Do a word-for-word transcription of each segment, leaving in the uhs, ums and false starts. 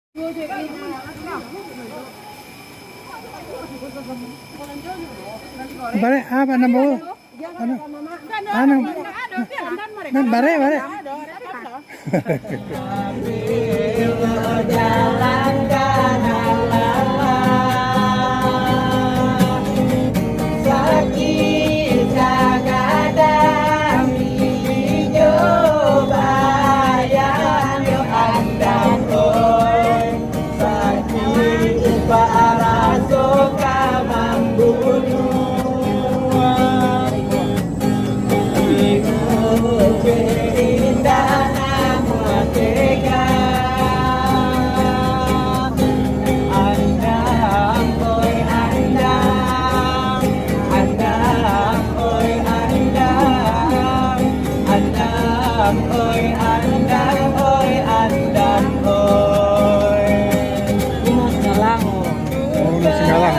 Barek, ah, pandang bawah. Anu, anu, nan barek, barek. Oh, nasi galang.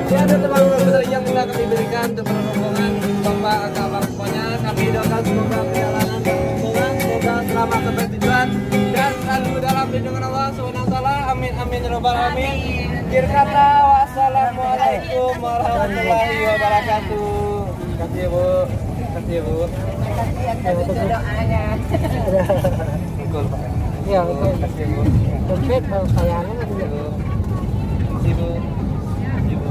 Ya, teman-teman, yang telah kami berikan untuk rombongan Bapak Akak Bang semuanya, kami doakan semoga perjalanan dan rombongan semoga selamat sampai tujuan dan selalu dalam lindungan Allah Subhanahu wa Taala. Amin, amin, ya Rabbal Alamin. Amin. Akhir kata, wassalamualaikum warahmatullahi wabarakatuh. Terima kasih, Bu. Terima kasih, Bu. Terima kasih atas doanya. Betul, Pak. Iya, betul. Terima kasih, Bu. Dompet, kalau sayangnya, Bu. Terima kasih, Bu. Terima kasih, Bu.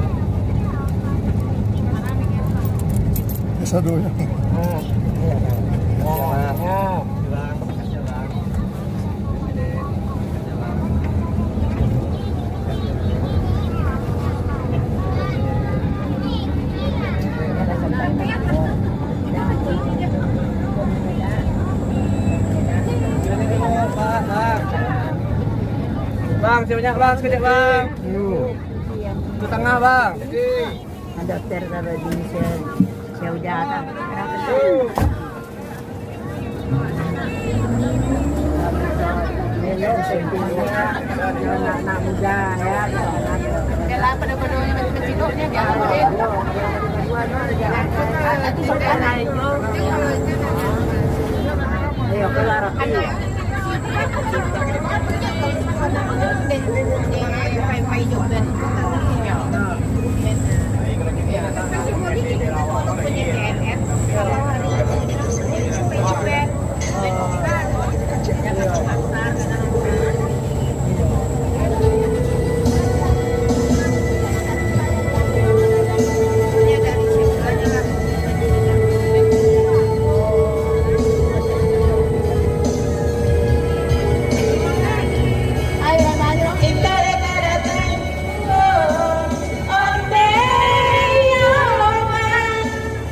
Biasa dulu ya. Ah, iya, iya. Ya, Mas. Ya. Bilang, makasih, Pak. Bang, siap banyak, Bang, sekejap, Bang. Ke tengah, Bang. Daftar kalau di Indonesia, ya udah, tak. Anak-anak muda, ya. Yalah, pada-padanya masih kecil, jangan deh. Ayo, keluar.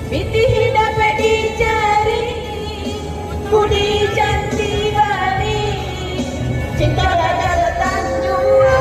Pitih dapek dicari, budi janji bali, cinta gagal tanjua.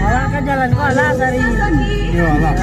Awak kan jalan ko alah dari. Iyo, alah.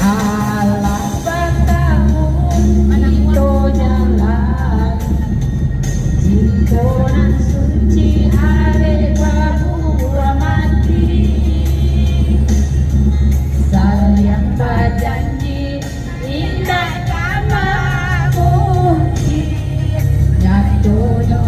Alah batamu kito jalan, kito nan suci arek babuah mati. Saliang bajanji indak ka mamuji, nyatonyo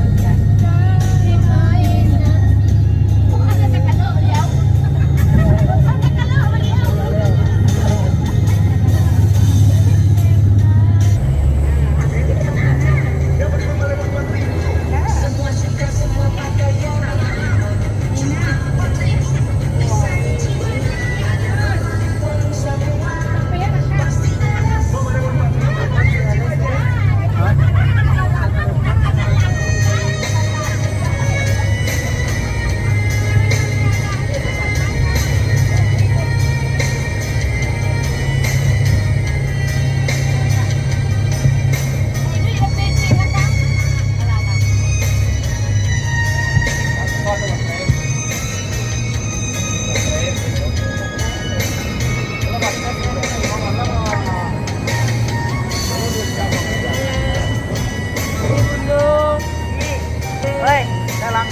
Oi, dalam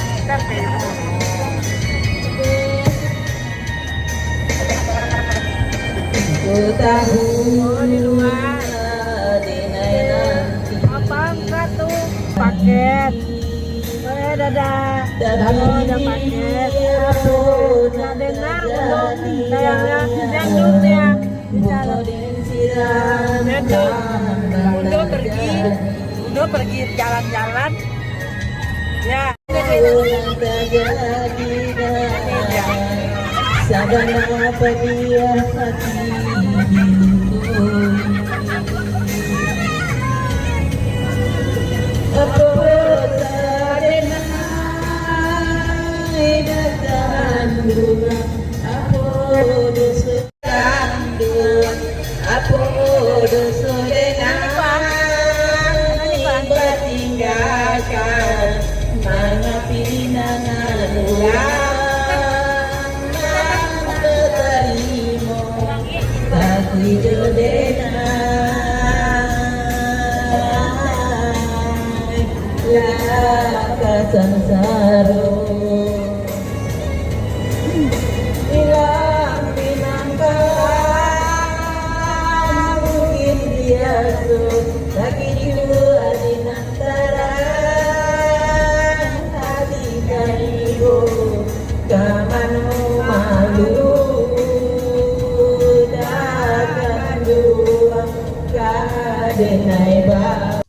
Ketahui di luar. Apa angkat tuh? Paket. Eh, dadah. Oh, ada paket. Nah, dengar dulu sayangnya. Dangdut ya. Dangdut. Udah pergi. Udah pergi jalan-jalan. Ya. Sabana padiah hati diriku. Apo sadenai datang dulu, apo doso. Tanduak, apo doso denai batinggakan, mangapi nan aluang nan batarimo, tapi jo denai lah ka sansaro. Ilang pinangka, mungkin biaso, tapi jua di nan tarang hati ka ibo, ka mano malu takkan jua ka denai ba.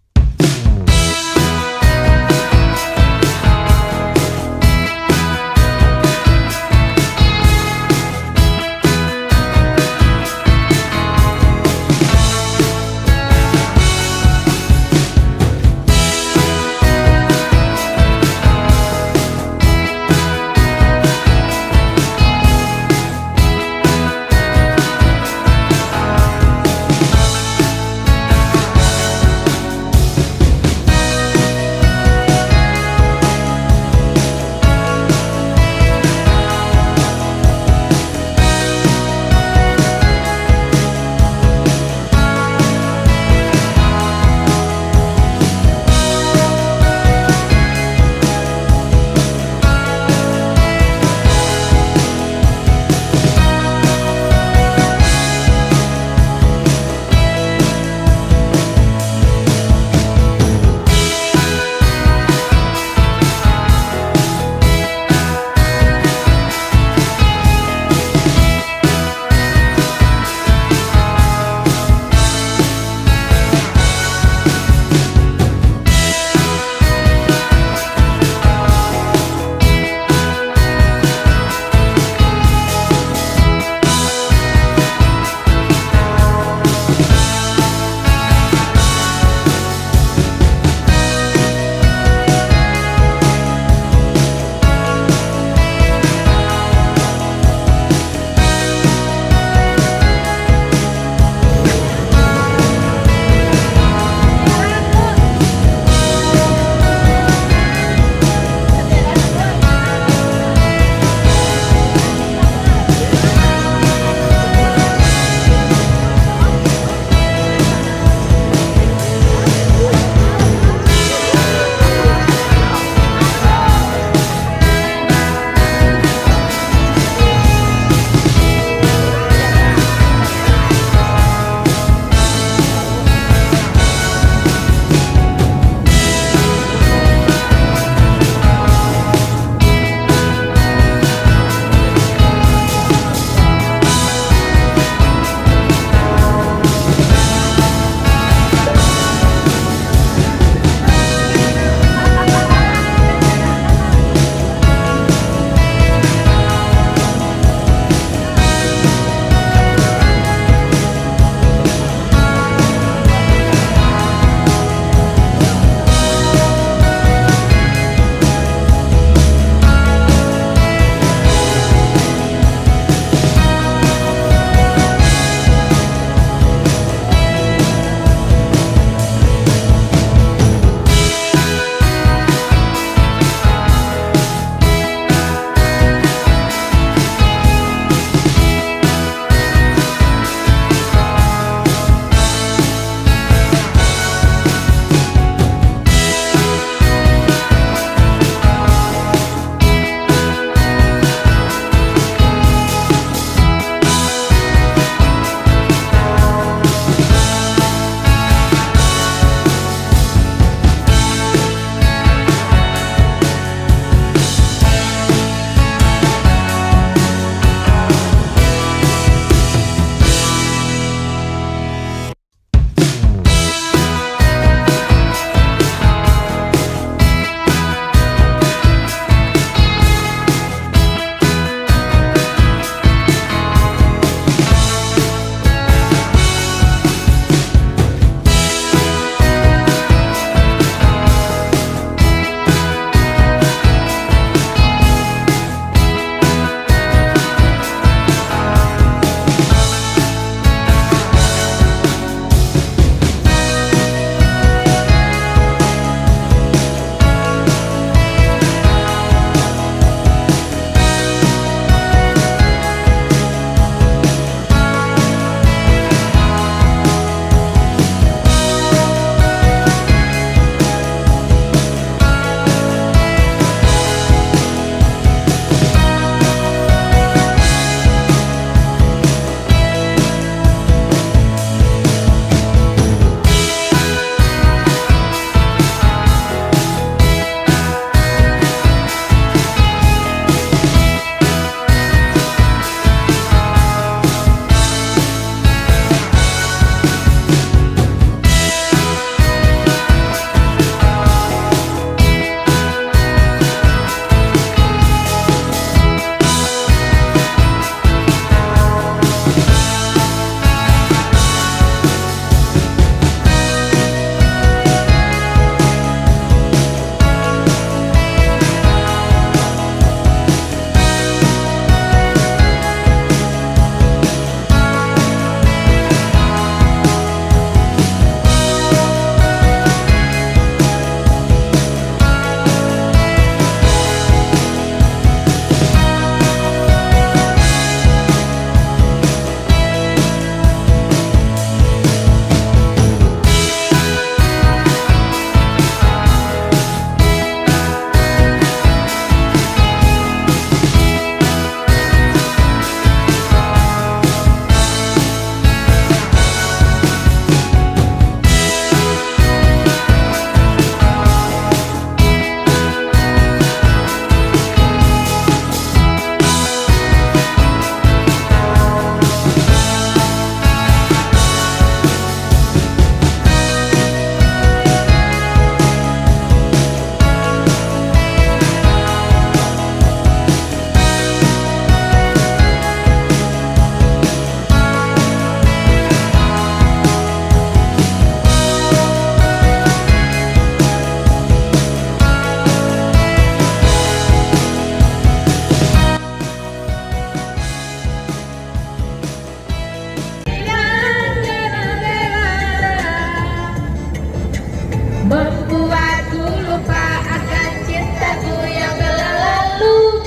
Membuatku lupa akan cintaku yang telah lalu.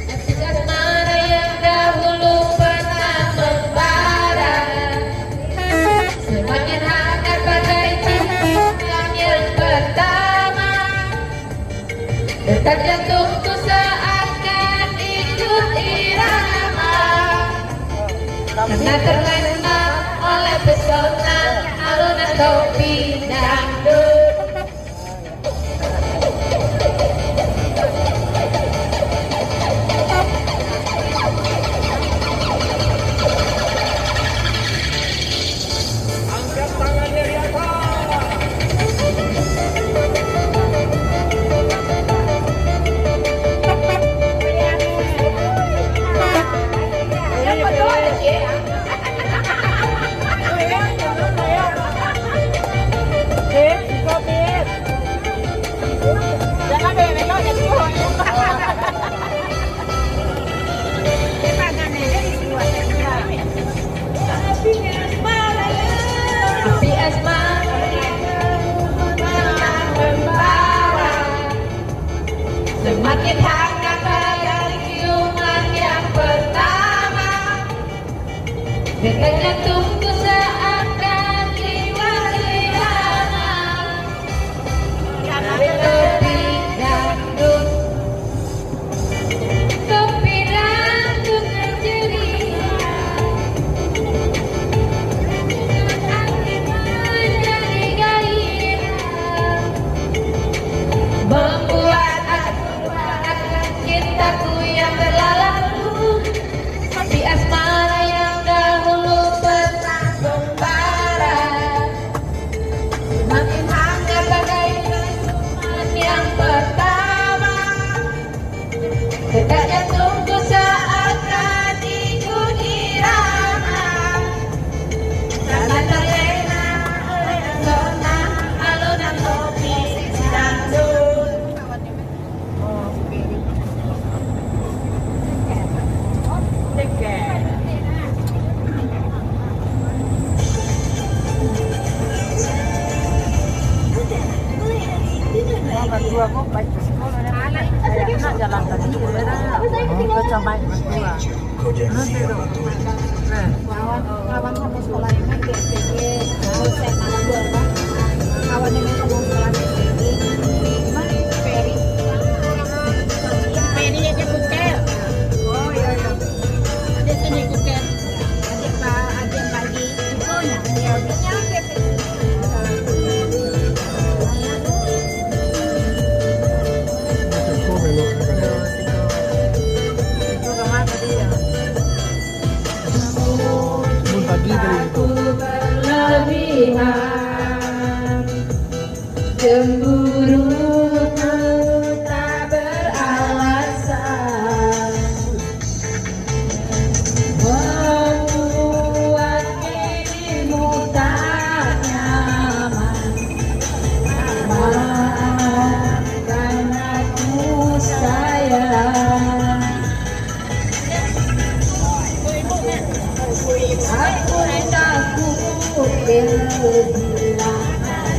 Tapi asmara yang dahulu pernah membara, semakin hangat bagai cinta yang pertama. Detak jantungku seakan ikut irama, karena terlena oleh pesona alunan topi dangdut. Angkat tangannya di atas. Api asmara yang membara, semakin hangat bagai ciuman yang pertama. Detak jantungku seakan liwat irama, topi dangdut. Topi dangdut nan ceria, angin menjadi gairah, membuat aku lupa akan cintaku yang telah lalu. Tapi asmara yang dahulu pernah membara, semakin hangat bagai ciuman yang pertama. Detak jantungku seakan ikut irama, karena terlena oleh pesona alunan topi dangdut. Lawan, lawan samo sekolah ini, S P G, dosen anak buah, kan? Kawan yang sama sekolah S P G, cuman Ferry. Ferry aja kukel. Oh, iya, iya. Ada sini kukel. Ada pa-, ada pagi. Itu ya. Iya, punya, oke. Itu sama tadi ya. Mun tadi dari itu. Berlebihan, cemburu tak beralasan, membuat dirimu tak nyaman. Maafkan aku, sayang. Aku takut kehilangan.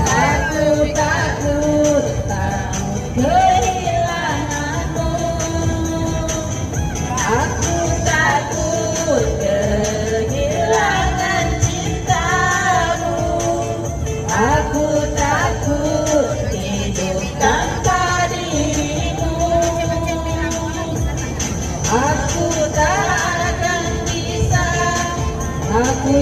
Aku takut kehilanganmu. Aku takut kehilangan cintamu. Aku takut hidup tanpa dirimu. Aku tak akan bisa. Aku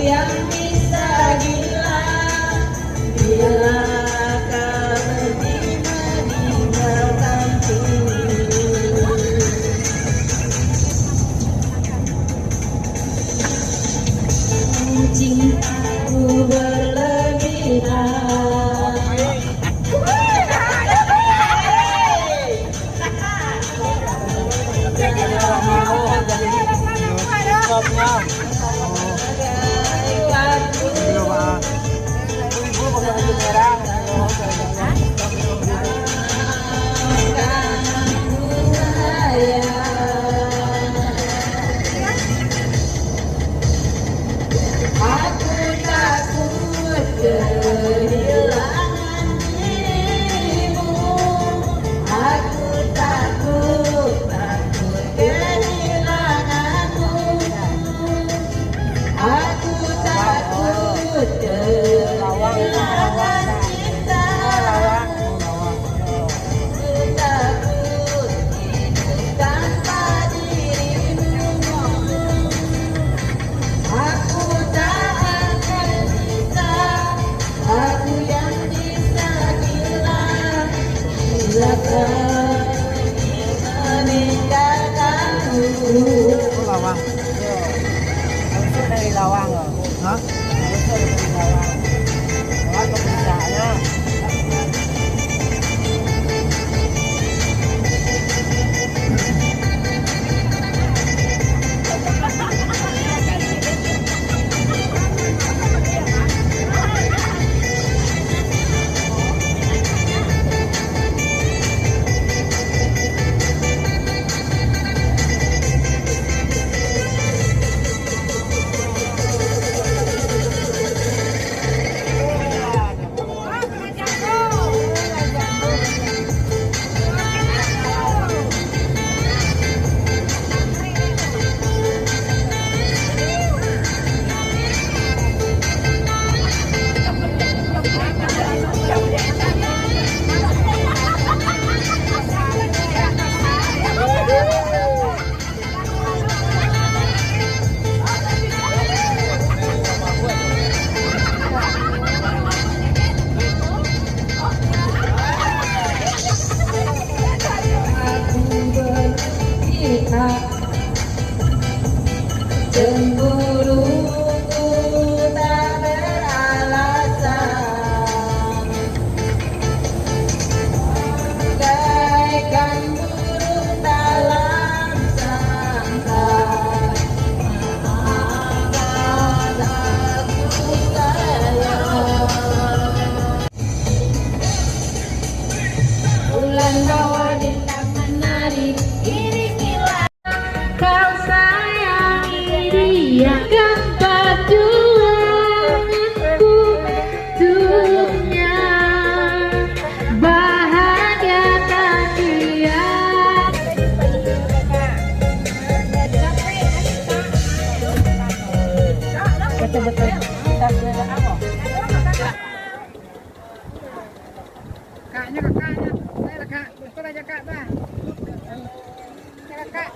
Kakaknya, kakaknya. Saya kakak. Betul aja, Kak, Bang. Saya kakak.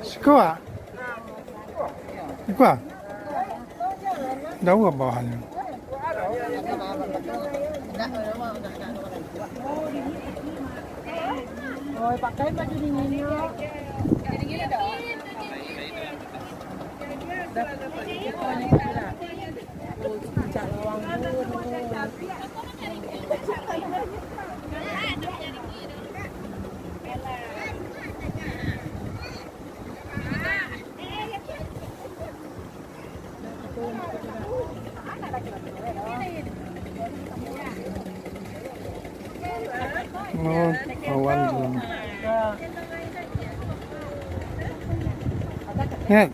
Siko, ah? Iko, ah? Jauh ka bawahnyo. Oi, pakai baju dinginnyo. Oh, awan tu. Nian.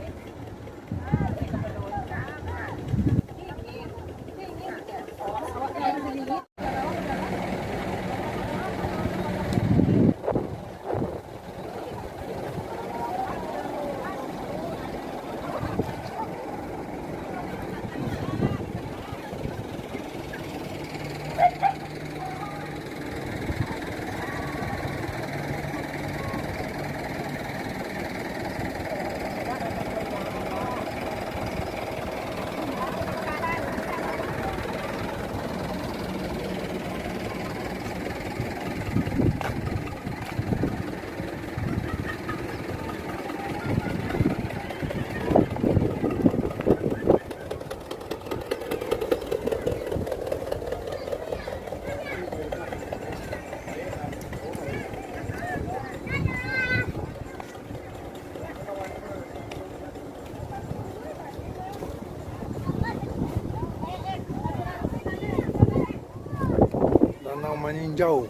Danau Maninjau.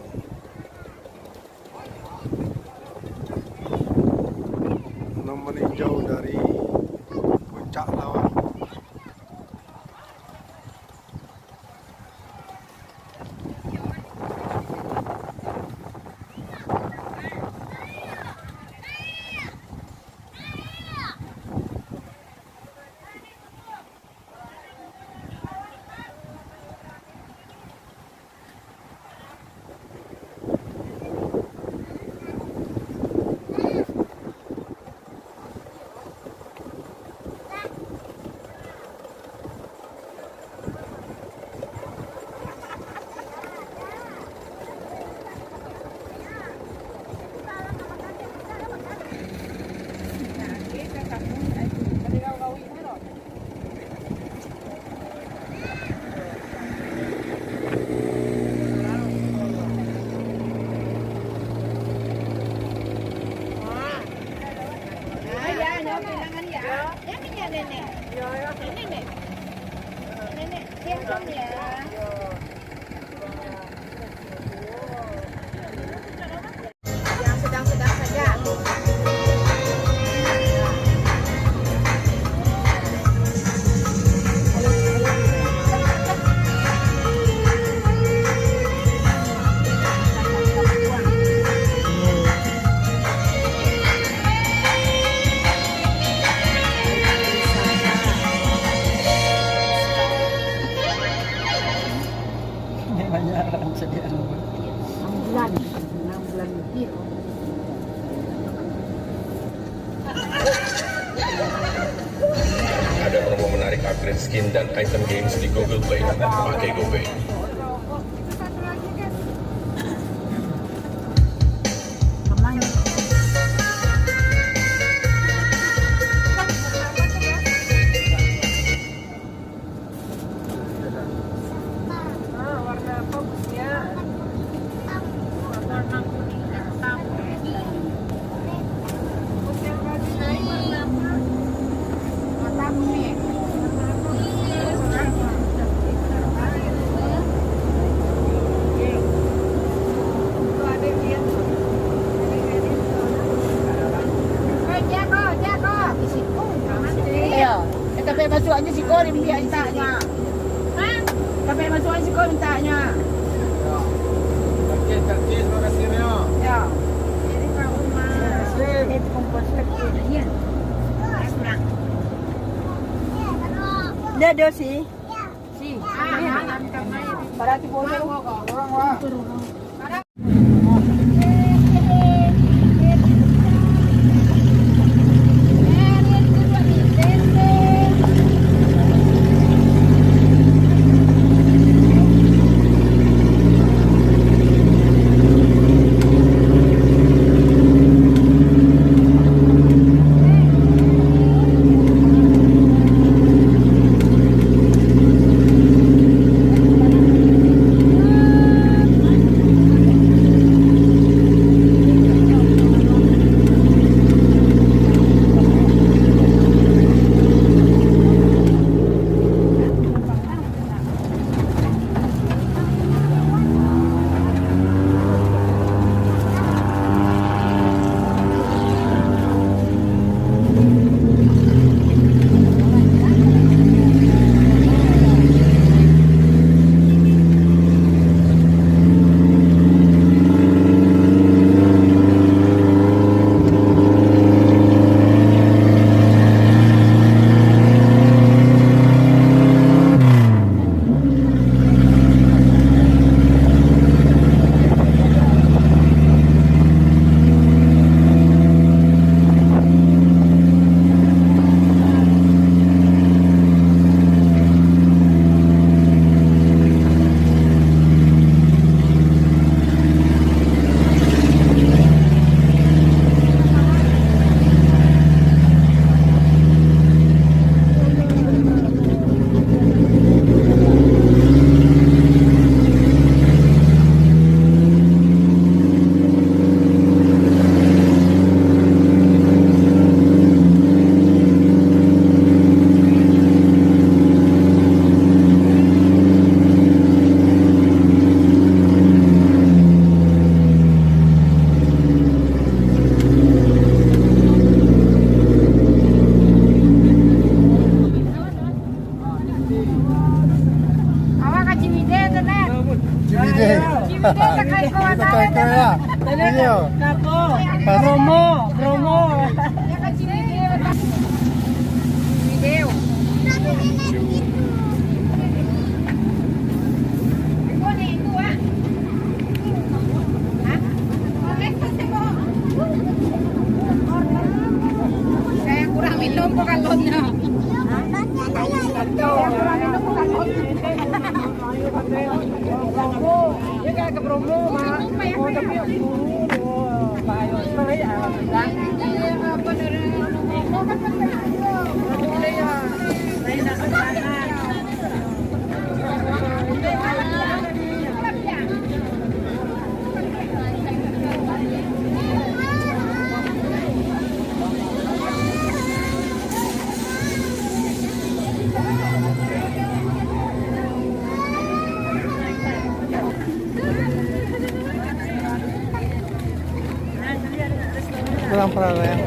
Danau Maninjau dari Puncak Lawang. Yang sedang-sedang saja. Ini banyak orang sediaan. Enam bulan, enam bulan lebih. Ada promo menarik upgrade skin dan item games di Google Play. Pakai GoPay. Ah, warna apa busnya? Warna kuning hitam. Bus yang tadi naik warna apa? Warna kuning. Warna apa? Tuh, ada yang lihat tuh. Ada yang lihat tuh. Eh, Jako, Jako. Iya. Eh, tapi masuk aja siko, dia biar tak. Sampai masuk siko mintaknyo. Oke, Kak Cis, makasih, Rio. Ya. Jadi, Pak Umar. Terima kasih. Itu kompos kecil. Iya. Senang. Dia, dia sih. Si. Para tipu orang. Awak ka Ciwidey tu, Nek? Ciwidey. Ciwidey takai ko. Takai ko, ya. Iyo. Bromo, Bromo. Ciwidey. Kayak kurang minum kok galonnya. Kurang parah lah ya.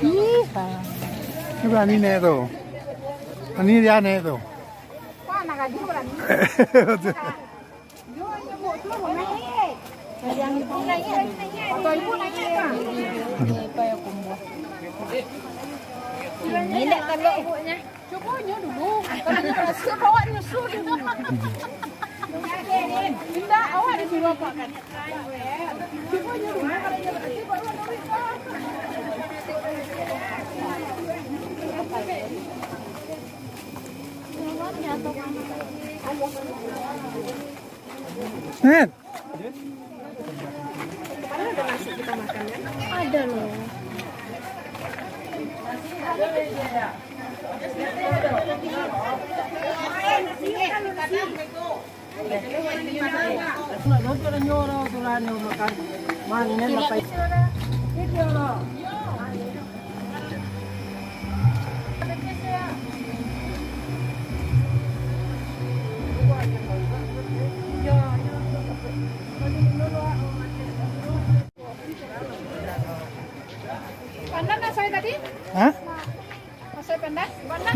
Ih, parah. Ini berani nek tu. Ini dia nek tu. Wah, nak gaji berani. Ini tak telok. Cuba nyo dulu. Kalau nyo berhasil, bawa nyusul. Indak, awak disuruh apa? Cuba nyo dulu. Kalau nyo berhasil, baru ado duit, Pak. Net. Ada loh. Pandan lah saya tadi? Hah? Saya pandan? Pandan.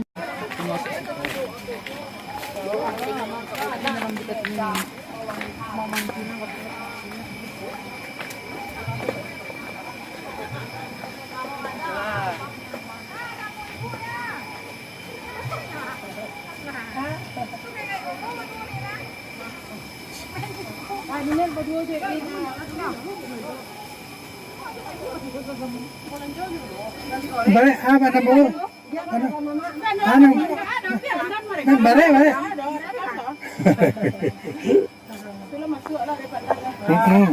Balik, ah, pada bawah. Anu, anu, anu, balik, balik. Mm-mm.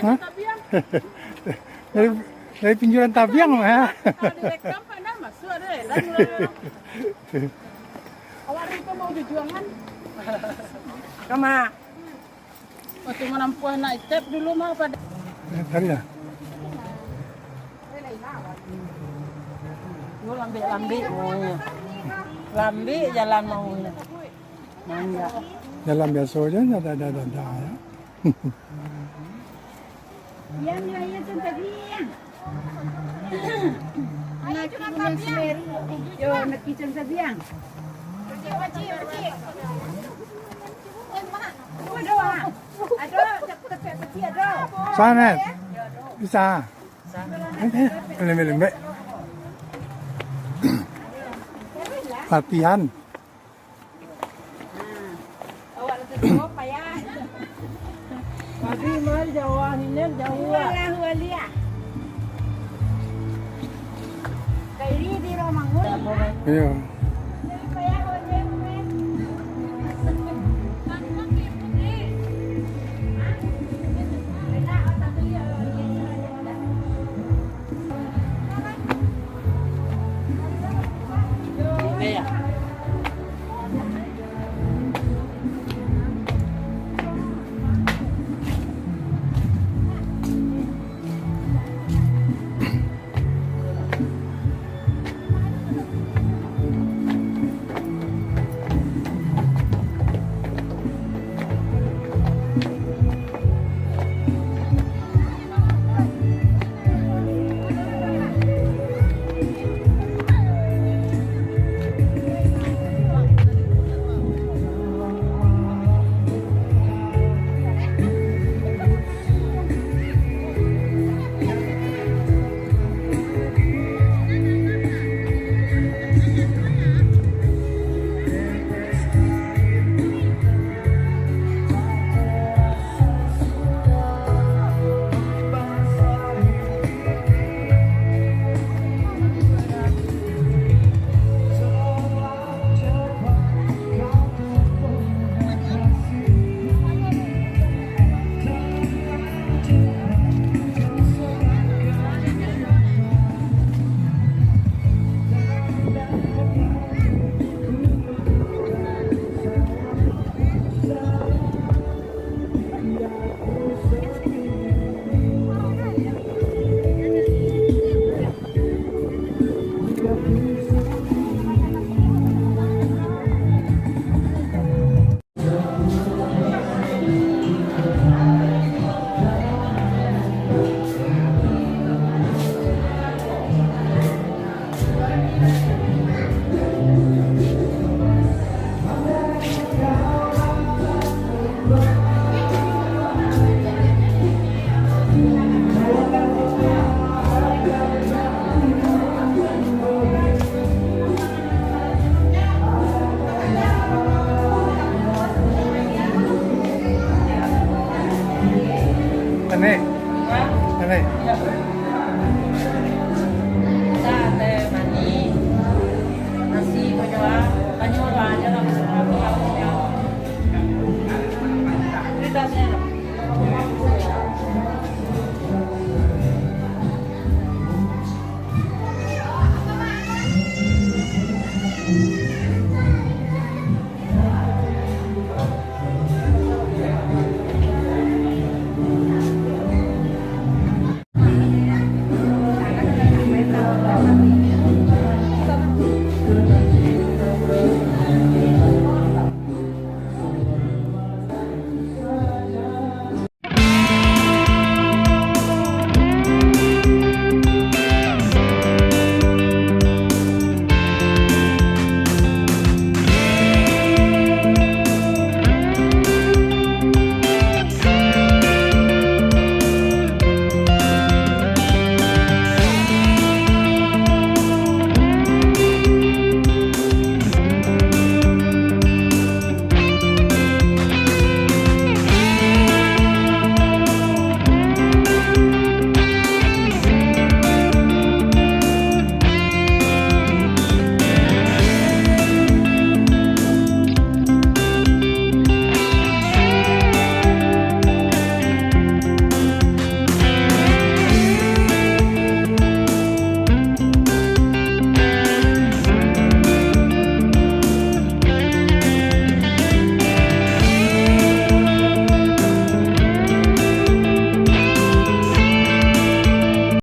Hah? Dari, dari pinggiran Tabiang, ya. Kalau direkam, pandai masuk, ada, ya. Awak hari itu mau jujuangan. Kama. Waktu manampuah nak itep dulu mah pada. Eh, tadi lah. Yo, lambik-lambik maunya. Lambik jalan maunya. Manja. Jalan biasa aja, ndak ada, ada, ada, ya. Yang, yang, yang tu tadi, yang. Anak Gunung Semeru. Yo, anak Kicang Sabiang. Aduh, ah. Aduh, tep-, tepek peti, aduh. Sanet. Bisa. Eh, eh, lembek-lembek. Latihan. Awak lah tadi, oh, payah. Tadi mari jauah, ninian jauah. Walah, waliah. Kairi di Romangun. Iya. Payah, oh, dia, eh.